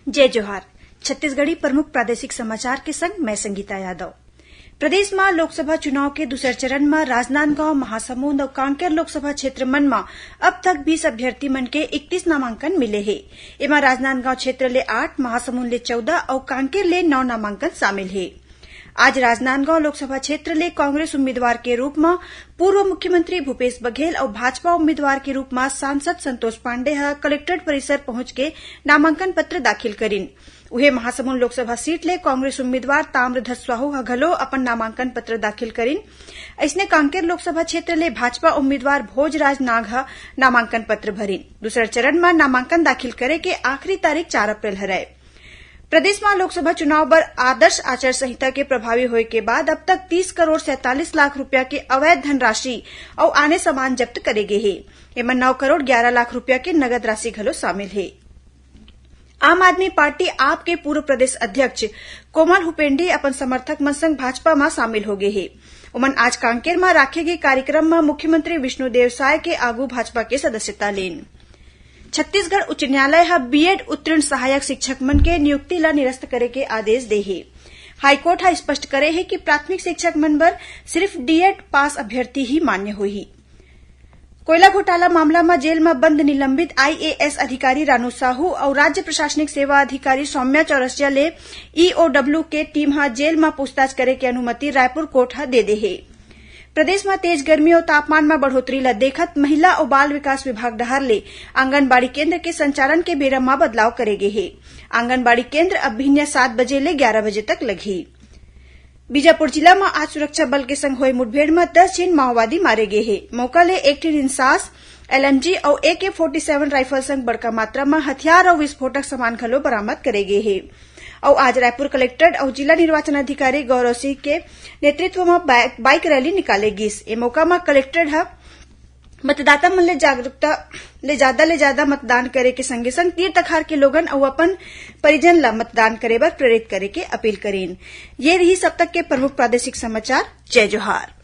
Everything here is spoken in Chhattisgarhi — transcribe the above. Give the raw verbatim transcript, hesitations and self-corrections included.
जय जोहार। छत्तीसगढ़ी प्रमुख प्रादेशिक समाचार के संग मैं संगीता यादव। प्रदेश म लोकसभा चुनाव के दूसर चरण म राजनांदगांव, महासमुंद अउ कांकेर लोकसभा क्षेत्र मन म अब तक बीस अभ्यर्थी मन के इकतीस नामांकन मिले हे। एमा राजनांदगांव क्षेत्र ले आठ, महासमुंद ले चौदह अउ कांकेर ले नौ नामांकन शामिल हे। आज राजनांदगांव लोकसभा क्षेत्र ले कांग्रेस उम्मीदवार के रूप म पूर्व मुख्यमंत्री भूपेश बघेल अउ भाजपा उम्मीदवार के रूप म सांसद संतोष पांडे ह कलेक्ट्रेट परिसर पहुंच के नामांकन पत्र दाखिल करिन। उहे महासमुंद लोकसभा सीट ले कांग्रेस उम्मीदवार ताम्रध्वज साहू ह घलो अपन नामांकन पत्र दाखिल करिन। अइसने कांकेर लोकसभा क्षेत्र ले भाजपा उम्मीदवार भोजराज नाग ह नामांकन पत्र भरिन। दूसर चरण म नामांकन दाखिल करे के आखिरी तारीख चार अप्रैल हरय। प्रदेश म लोकसभा चुनाव बर आदर्श आचार संहिता के प्रभावी होए के बाद अब तक तीस करोड़ सैंतालीस लाख रुपया के अवैध धनराशि अउ आने सामान जब्त करे गे हे। एमा नौ करोड़ ग्यारह लाख रुपया के नगद राशि घलो शामिल हे। आम आदमी पार्टी, आप के पूर्व प्रदेश अध्यक्ष कोमल हुपेंडी अपन समर्थक मन संग भाजपा म शामिल हो गे हे। ओमन आज कांकेर म राखे गे कार्यक्रम म मुख्यमंत्री विष्णुदेव साय के आगू भाजपा के सदस्यता लेन। छत्तीसगढ़ उच्च न्यायालय ह बीएड उत्तीर्ण सहायक शिक्षक मन के नियुक्ति ल निरस्त करे के आदेश दे हे। हाईकोर्ट ह स्पष्ट करे हे कि प्राथमिक शिक्षक मन बर सिर्फ डीएड पास अभ्यर्थी ही मान्य होही। कोयला घोटाला मामला म जेल म बंद निलंबित आईएएस अधिकारी रानू साहू अउ राज्य प्रशासनिक सेवा अधिकारी सौम्या चौरसिया ले ईओडब्ल्यू के टीम ह जेल म पूछताछ करे के अनुमति रायपुर कोर्ट ह दे दे हे। प्रदेश म तेज गर्मी अउ तापमान म बढ़ोतरी ल देखत महिला अउ बाल विकास विभाग डहार ले आंगनबाड़ी केंद्र के संचालन के बेरा म बदलाव करे गे हे। आंगनबाड़ी केंद्र अब भिनिया सात बजे ले ग्यारह बजे तक लगही। बीजापुर जिला म आज सुरक्षा बल के संग होए मुठभेड़ म दस झिन माओवादी मारे गे हे। मौका ले एक ठिन इंसास, एलएमजी अउ एके फोर्टी सेवन राइफल संग बड़का मात्रा म हथियार अउ विस्फोटक सामान घलो बरामद करे गे हे। अउ आज रायपुर कलेक्टर अउ जिला निर्वाचन अधिकारी गौरव सिंह के नेतृत्व म बाइक, बाइक रैली निकाले गिस। ए मौका म कलेक्टर ह मतदाता मन ले जागरूकता ले जादा ले जादा मतदान करे के संगे संग तीर तखार के लोगन अउ अपन परिजन ल मतदान करे बर प्रेरित करे के अपील करिन। ये रही अब तक के प्रमुख प्रादेशिक समाचार। जय जोहार।